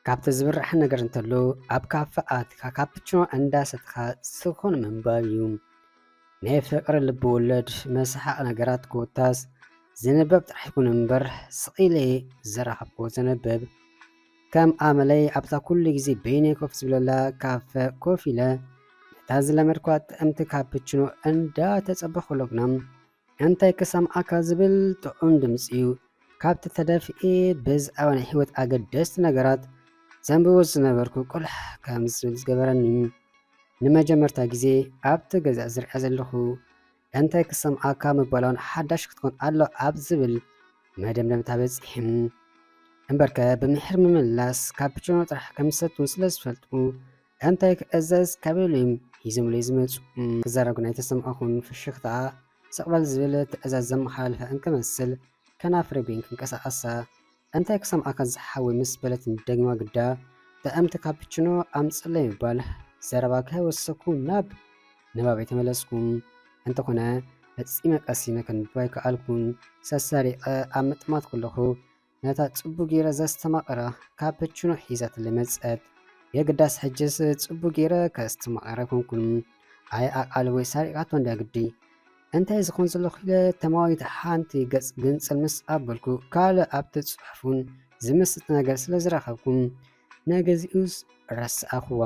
ካብቲ ዝብራሕ ነገር እንተሎ፣ ኣብ ካፈ ኣትካ ካፕችኖ እንዳሰትኻ ዝኾነ ምንባብ እዩ። ናይ ፍቕሪ ልቢ ወለድ መሳሓቕ ነገራት ኮታስ ዝንበብ ጥራሕ ይኹን እምበር፣ ስቕ ኢለ ዝረኸብክዎ ዘንብብ። ከም ኣመለይ ኣብታ ኩሉ ግዜ በይነይ ኮፍ ዝብለላ ካፈ ኮፍ ኢለ፣ ነታ ዝለመድኳ ጥዕምቲ ካፕችኖ እንዳተጸበኹ ኣለኹ ግና፣ እንታይ ክሰምዓካ ዝብል ጥዑም ድምጺ እዩ። ካብቲ ተደፊኤ ብዛዕባ ናይ ህይወት ኣገደስቲ ነገራት ዘንብቦ ዝነበርኩ ቁልሕ ከም ዝብል ዝገበረኒ። ንመጀመርታ ግዜ ኣብቲ ገዛ ዝሪኣ ዘለኹ፣ እንታይ ክሰምዓካ ምባል እውን ሓዳሽ ክትኮን ኣሎ ኣብ ዝብል መደምደምታ በጺሐ። እምበርከ ብምሕር ምምላስ ካፕችኖ ጥራሕ ከም ዝሰትውን ስለ ዝፈልጡ፣ እንታይ ክእዘዝ ካብ ኢሎም እዮም ሒዞምለይ ዝመጹ። ክዛረብ ግን ኣይተሰምዐኹን። ፍሽኽታኣ ስቕ በል ዝብል ትእዛዝ ዘመሓላልፋ እንክመስል ከናፍረይ በይን ክንቀሳቐሳ፣ እንታይ ክሰምዓካ ዝሓወይ ምስ በለትኒ ደግማ ግዳ፣ ጥዕምቲ ካፕችኖ ኣምጽለይ ምባል ዘረባ ከይወሰኩ ናብ ንባበይ ተመለስኩ። እንተኾነ ፈጺመ ቀሲነ ከንብባ ኣይከኣልኩን። ሰሰሪቐ ኣብ ምጥማት ከለኹ ነታ ጽቡቕ ገይረ ዘስተማቐራ ካፕችኖ ሒዛትለይ መጸት። የግዳስ ሕጅስ ጽቡቕ ገይረ ከስተማቐራ ኣይኮንኩን። ኣይ ኣቓልቦይ ሰሪቓቶ እንድያ ግዲ። እንታይ ዝኸውን ዘለኹ ኢለ ተማዊተ ሓንቲ ገጽ ግንጽል ምስ ኣበልኩ፣ ካልእ ኣብቲ ጽሑፍ እውን ዝምስጥ ነገር ስለ ዝረኸብኩ፣ ንግዚኡስ ረሳእኽዋ።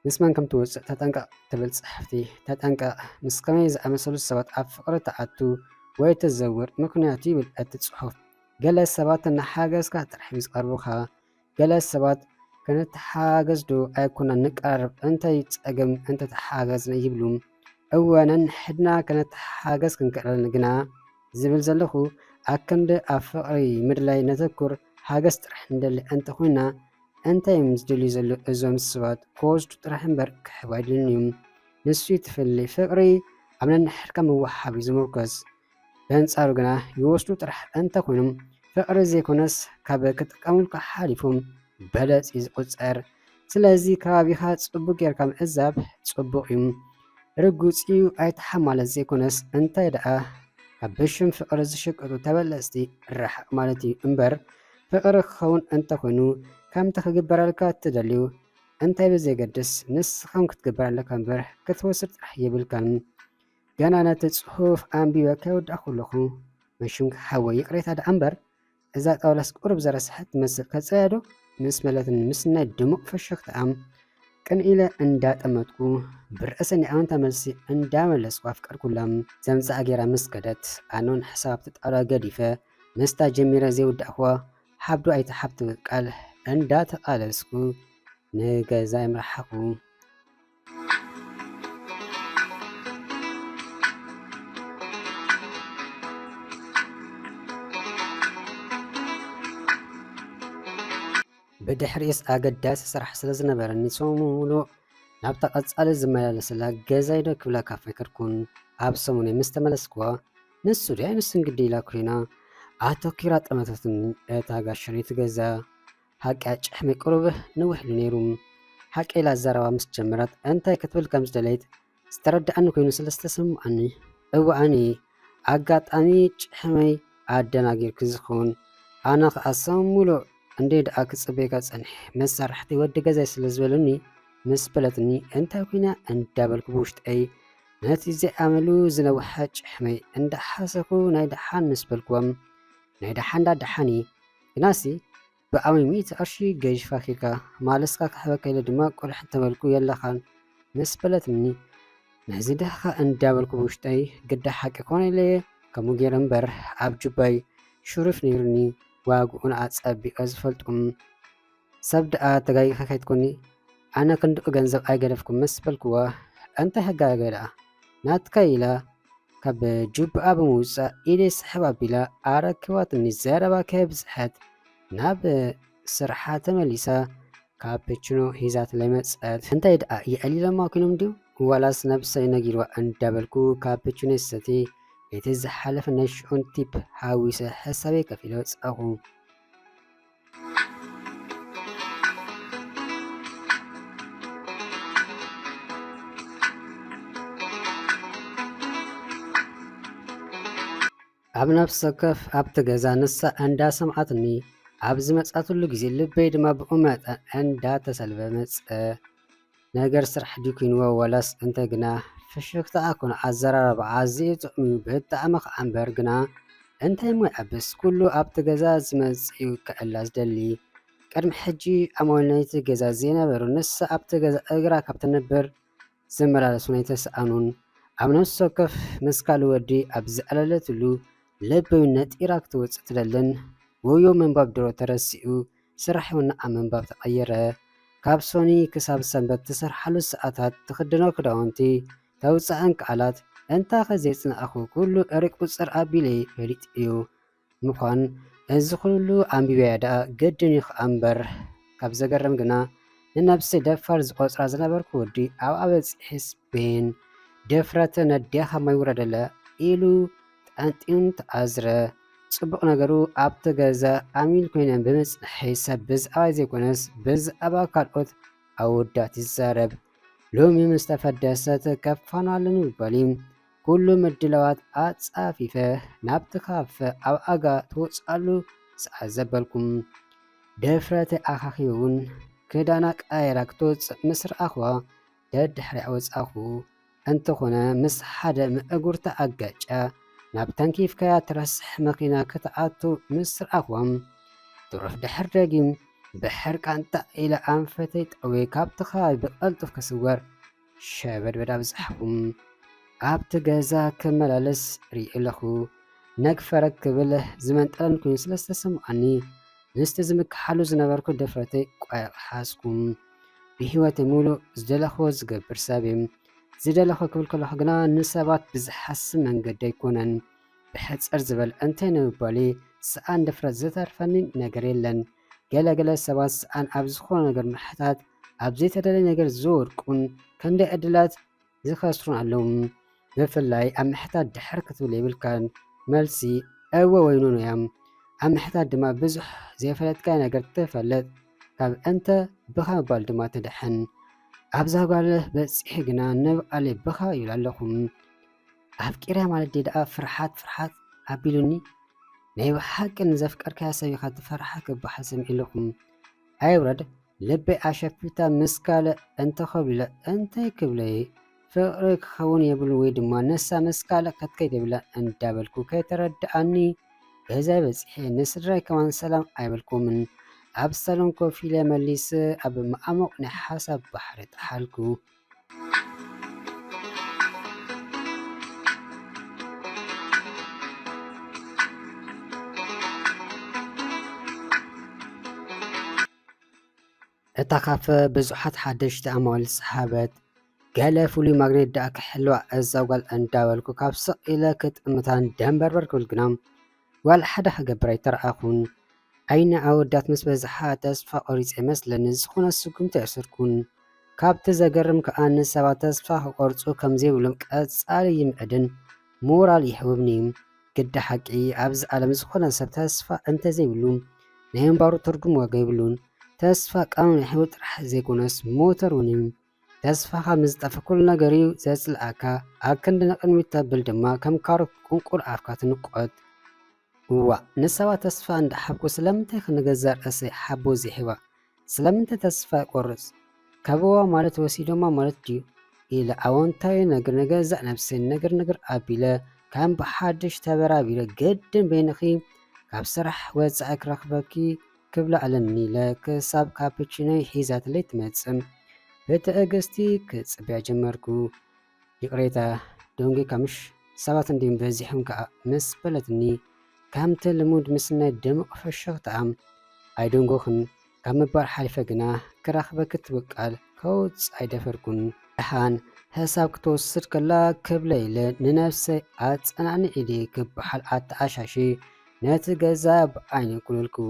ምስ መን ከም ትወጽእ ተጠንቀቕ ትብል ጽሕፍቲ። ተጠንቀቕ፣ ምስ ከመይ ዝኣመሰሉ ሰባት ኣብ ፍቕሪ ትኣቱ ወይ ትዘውር ምኽንያቱ ይብል እቲ ጽሑፍ። ገለ ሰባት እናሓገዝካ ጥራሕ እዮም ዝቐርቡኻ። ገለ ሰባት ክንተሓጋገዝ ዶ ኣይኮናን ንቀራረብ፣ እንታይ ጸገም እንተተሓጋገዝና ይብሉ። እወ፣ ነንሕድና ክንተሓጋገዝ ክንክእል ግና ዝብል ዘለኹ፣ ኣክንዲ ኣብ ፍቕሪ ምድላይ ነተኩር፣ ሓገዝ ጥራሕ ንደሊ እንተኾይና፣ እንታይ እዮም ዝደልዩ ዘለዉ እዞም ሰባት? ክወስዱ ጥራሕ እምበር ክህቡ ኣይደልዩን እዮም። ንሱ እዩ እቲ ፍልልይ። ፍቕሪ ኣብ ነንሕድካ ምውሕሓብ እዩ ዝምርኮስ። በንጻሩ ግና ይወስዱ ጥራሕ እንተኾይኖም፣ ፍቕሪ ዘይኮነስ ካብ ክጥቀሙልካ ሓሊፎም በለጽ እዩ ዝቑጸር። ስለዚ ከባቢኻ ጽቡቕ ጌርካ ምዕዛብ ጽቡቕ እዩ። ርጉጽ እዩ ኣይትሓማለስ ዘይኮነስ፣ እንታይ ደኣ ካብ ብሽም ፍቕሪ ዝሽቅጡ ተበለጽቲ ርሓቕ ማለት እዩ እምበር፣ ፍቕሪ ክኸውን እንተኾይኑ ከምቲ ክግበረልካ እትደልዩ እንታይ ብዘየገድስ ንስኻን ክትግበር ኣለካ እምበር ክትወስድ ጥራሕ የብልካን። ገና ነቲ ጽሑፍ ኣንቢበ ከይወዳእኩ ከለኹ መሽም ሓወይ ይቕሬታ ደኣ እምበር እዛ ጣውላስ ቁሩብ ዘረስሐት ትመስል ከጸያ ዶ ምስ በለትኒ ምስ ናይ ድሙቕ ፍሽኽታኣ ቅን ኢለ እንዳጠመትኩ ብርእሰ ናይ ኣወንታ መልሲ እንዳመለስኩ ኣፍቀርኩላ። ዘምጽኣ ጌራ ምስ ከደት ኣነ እውን ሕሳብ ኣብቲ ጣውላ ገዲፈ ምስታ ጀሚረ ዘይወዳእኩዋ ሓብዱ ኣይትሓብ ትብል ቃል እንዳተቓለስኩ ንገዛይ ኣምራሓኹ። ብድሕሪኡስ ኣገዳሲ ስራሕ ስለ ዝነበረኒ ሰሙን ሙሉእ ናብታ ቀጻሊ ዝመላለሰላ ገዛይ ዶ ክብላ ካፈ ኣይከድኩን። ኣብ ሰሙነይ ምስ ተመለስኩዋ ንሱ ድያ ንስን ግዲ ኢላ ኮይና ኣተኪራ ጠመተትኒ እታ ጋሸነይቲ ገዛ። ሓቂ ጭሕመይ ቁሩብ ነዊሕ ኢሉ ነይሩ። ሓቂ ኢላ ዘረባ ምስ ጀመረት እንታይ ክትብል ከም ዝደለየት ዝተረድኣኒ ኮይኑ ስለ ዝተሰምዓኒ፣ እወ ኣነ ኣጋጣሚ ጭሕመይ ኣደናጊርኪ ዝኸውን ኣነ ኸኣ ሰሙን ሙሉእ እንዴ ደኣ ክጽበየካ ጸኒሐ መሳርሕተይ ወዲ ገዛይ ስለ ዝበሉኒ ምስ በለትኒ እንታይ ኮይና እንዳበልኩ ብውሽጠይ ነቲ ዘይኣመሉ ዝነውሐ ጭሕመይ እንዳሓሰኹ ናይ ደሓን ምስ በልክዎም ናይ ደሓን ዳ ደሓን እዩ ግናሲ ብኣመይ ሚእቲ ቅርሺ ገይሽፋ ኪልካ ማለስካ ክሕበካ ኢለ ድማ ቁልሕ እንተበልኩ የለኻን ምስ በለትኒ፣ ነዚ ድኻ እንዳበልኩ ብውሽጠይ ግዳ ሓቂ ኮነ ኢለ እየ ከምኡ ገይረ እምበር ኣብ ጁባይ ሽሩፍ ነይሩኒ ዋግኡን ኣጸቢቐ ዝፈልጦም ሰብ ደኣ ተጋጊኻ ከይትኮኒ ኣነ ክንድኡ ገንዘብ ኣይገደፍኩ ምስ በልክዋ እንታይ ሕጋገ ደኣ ናትካ ኢላ ካብ ጁባኣ ብምውጻእ ኢደይ ስሕብ ኣቢላ ኣረኪባትኒ። ዘረባ ከየብዝሐት ናብ ስርሓ ተመሊሳ ካፕችኖ ሒዛትለይ መጸት። እንታይ ደኣ የዕሊሎማ ኮይኖም ድዮም ዋላስ ነብሰይ ነጊርዋ እንዳበልኩ ካፕችኖ ይሰቲ። እቲ ዝሓለፈ ናይ ሽዑን ቲፕ ሓዊሰ ሕሳበይ ከፊለ ወጻኹ። ኣብ ነፍሲ ወከፍ ኣብቲ ገዛ ንሳ እንዳሰምዓትኒ ኣብ ዝመጻትሉ ግዜ ልበይ ድማ ብኡ መጠን እንዳተሰልበ መጸ። ነገር ስራሕ ድዩ ኮይንዎ ዋላስ እንታይ ግና ፍሽኽታኣ ኮነ ኣዘራርባኣ ዘይጥዕም እዩ። ብጣዕሚ ከኣ እምበር ግና እንታይ እሞ ይኣብስ፣ ኩሉ ኣብቲ ገዛ ዝመጽእ እዩ ክዕላ ዝደሊ። ቅድሚ ሕጂ ኣማዊል ናይቲ ገዛ ዘይነበሩ፣ ንሳ ኣብቲ ገዛ እግራ ካብ ትነብር ዝመላለሱ ኣይተሰኣኑን። ኣብ ነፍሲ ወከፍ መስካሊ ወዲ ኣብ ዝዕለለትሉ ልበይ ነጢራ ክትወጽእ ትደልን። ወዮ ምንባብ ድሮ ተረሲኡ፣ ስራሕ እውን ኣብ ምንባብ ተቐየረ። ካብ ሶኒ ክሳብ ሰንበት ትሰርሓሉ ሰዓታት፣ ትኽደኖ ክዳውንቲ፣ ተውጽኣን ቃላት፣ እንታኸ ዘይጽናዕኹ ኩሉ ርቁጽር ኣቢለ ፈሊጠዮ። ምዃን፣ እዚ ኩሉ ኣንቢበያ ደኣ ግድን እዩ ኸኣ እምበር። ካብ ዘገርም ግና፣ ንነብሰይ ደፋር ዝቖጽራ ዝነበርኩ ወዲ ኣብኣ በጺሐስ በየን ድፍረተ ነዴኻ ማይ ውረደለ ኢሉ ጠንጢኑ ተኣዝረ። ጽቡቕ ነገሩ ኣብቲ ገዛ ኣሚል ኮይነ ብምጽንሐይ ሰብ ብዛዕባይ ዘይኮነስ ብዛዕባ ካልኦት ኣወዳት ይዛረብ። ሎሚ ምስ ተፈደሰት ከፋና ኣለኒ ምባል እዩ። ኩሉ ምድላዋት ኣጻፊፈ ናብቲ ካፈ ኣብ ኣጋ ትወጽኣሉ ሰዓት ዘበልኩም። ድፍረተይ ኣኻኺቡ እውን ክዳና ቀያይራ ክትወጽእ ምስ ረኣኽዋ ደድሕሪኣ ወጻኹ። እንተኾነ ምስ ሓደ ምእጉርታ ኣጋጫ ናብ ተንኪፍካያ ትረስሕ መኪና ክትኣቱ ምስ ረኣኽዋ ትሩፍ ድሕር ደጊም ብሕርቃን ጣዕ ኢለ ኣንፈተይ ጠውየ ካብቲ ከባቢ ብቐልጡፍ ክስወር ሸበድበድ ኣብዛሕኹ። ኣብቲ ገዛ ክመላለስ ርእየ ኣለኹ። ነግ ፈረግ ክብል ዝመንጠለን ኮይኑ ስለ ዝተሰምዓኒ፣ ምስቲ ዝምክሓሉ ዝነበርኩ ድፍረተይ ቆየቕ ሓዝኩ። ብህይወተይ ምሉእ ዝደለኽዎ ዝገብር ሰብ እየ። ዝደለኹ ክብል ከለኹ ግና ንሰባት ብዝሓስብ መንገዲ ኣይኮነን። ብሕጽር ዝበል እንታይ ንምባል እዩ፣ ሰኣን ድፍረት ዝተርፈኒ ነገር የለን። ገለ ገለ ሰባት ሰኣን ኣብ ዝኾነ ነገር ምሕታት ኣብ ዘይተደለየ ነገር ዝወድቁን ክንደይ ዕድላት ዝኸስሩን ኣለዉ። ብፍላይ ኣብ ምሕታት ድሕር ክትብል የብልካን። መልሲ እወ ወይ ኖኖ እያ። ኣብ ምሕታት ድማ ብዙሕ ዘይፈለጥካዮ ነገር ትፈልጥ፣ ካብ እንተ ብኻ ምባል ድማ ትድሕን። ኣብዛ ጓል በጺሐ ግና ንብዓለይ ብኻ ይብል ኣለኹ። ኣፍቂረያ ማለት ድየ ደኣ ፍርሓት ፍርሓት ኣቢሉኒ። ናይ ብሓቂ ንዘፍቀርካያ ሰብ ኢኻ ትፈርሓ ክበሃል ሰሚዐ ኣለኹ። ኣይውረድ ልበይ ኣሸፊታ ምስ ካልእ እንተኸቢለ እንታይ ክብለይ? ፍቕሪ ክኸውን የብሉን ወይ ድማ ንሳ ምስ ካልእ ክትከይድ የብላን እንዳበልኩ ከይተረድኣኒ ገዛይ በጺሐ ንስድራይ ከማን ሰላም ኣይበልኩምን። ኣብ ሳሎን ኮፍ ኢለ መሊሰ ኣብ መዓሙቕ ናይ ሓሳብ ባሕሪ ጠሓልኩ። እታ ካፈ ብዙሓት ሓደሽቲ ኣማዋልድ ሰሓበት። ገለ ፍሉይ ማግኔት ደኣ ክሕልዋ እዛ ጓል እንዳበልኩ ካብ ስቕ ኢለ ክጥምታን ደንበርበር ክብል ግና ዋላ ሓደ ክገብር ኣይተረኣኹን። ዓይኒ ኣወዳት ምስ በዝሓ ተስፋ ቆሪጸ ይመስለኒ ዝኾነ ስጉምቲ ኣይወሰድኩን። ካብቲ ዘገርም ከኣ ንሰባት ተስፋ ክቆርጹ ከም ዘይብሎም ቀጻሊ ይምዕድን ሞራል ይህብኒ። ግዲ ሓቂ ኣብዚ ዓለም ዝኾነ ሰብ ተስፋ እንተዘይብሉ ናይ ምንባሩ ትርጉም ዋጋ የብሉን። ተስፋ ቀመም ናይ ህይወት ጥራሕ ዘይኮነስ ሞተር እውን እዩ። ተስፋኻ ምስ ጠፍእ ኩሉ ነገር እዩ ዘጽልኣካ። ኣብ ክንዲ ንቕድሚት ተብል ድማ ከም ካሮት ቁንቁል ኣፍካ ትንቆት። እዋእ ንሰባት ተስፋ እንዳሓብኩ ስለምንታይ ከ ንገዛእ ርእሰይ ሓቦ ዘይህባ? ስለምንታይ ተስፋ ይቆርጽ? ከበዋ ማለት ወሲዶማ ማለት ድዩ? ኢለ ኣወንታዊ ነገር ንገዛእ ነብሰይ ነገር ነገር ኣቢለ ከም ብሓድሽ ተበራቢረ ግድን በይንኺ ካብ ስራሕ ወጻኢ ክረኽበኪ ክብላ ኣለኒ ኢለ ክሳብ ካፕቺኖይ ሒዛትለይ ትመጽእ ብትዕግስቲ ክጽበያ ጀመርኩ። ይቕሬታ ደንጒኻ ምሽ? ሰባት እንድዮም በዚሖም ከኣ ምስ በለትኒ፣ ከምቲ ልሙድ ምስ ናይ ድሙቕ ፍሽኽታኣ ኣይደንጎኽን ካብ ምባል ሓሊፈ ግና ክረኽበኪ ትብል ቃል ከውጽእ ኣይደፈርኩን። ደሓን ሕሳብ ክትወስድ ከላ ክብለ ኢለ ንነብሰይ ኣጸናንዒ ድየ ክበሃል ኣተኣሻሺ ነቲ ገዛ ብዓይኒ ኩለልክዎ።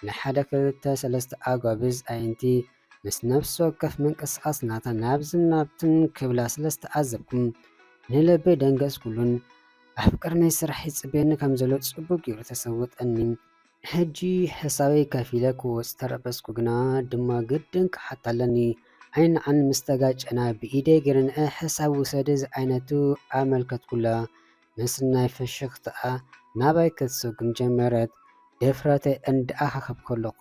ንሓደ ክልተ ሰለስተ ኣጓብዝ ኣዒንቲ ምስ ነፍሲ ወከፍ ምንቅስቓስ ናታ ናብዝን ናብትን ክብላ ስለ ዝተዓዘብኩ፣ ንልበይ ደንገጽኩሉን ኣብ ቅድመይ ስራሕ ይጽበየኒ ከም ዘሎ ጽቡቕ ገይሩ ተሰወጠኒ። ሕጂ ሕሳበይ ከፊለ ክወጽእ ተረበጽኩ ግና ድማ ግድን ክሓታ ኣለኒ። ዓይኒ ንዓኒ ምስ ተጋጨና ብኢደይ ገይረ ንዒ ሕሳብ ውሰዲ ዝዓይነቱ ኣመልከትኩላ። ምስ ናይ ፍሽኽታኣ ናባይ ክትስጉም ጀመረት። ድፍረተይ እንዳኣኻኸብ ከለኹ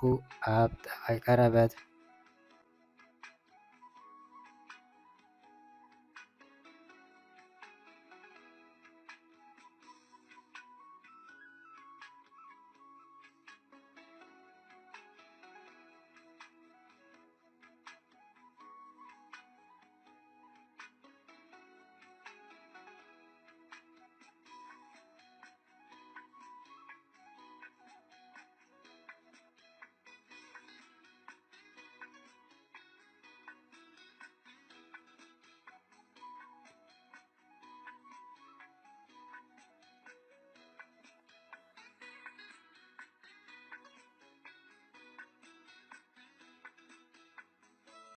ኣብ ጠባይ ቀረበት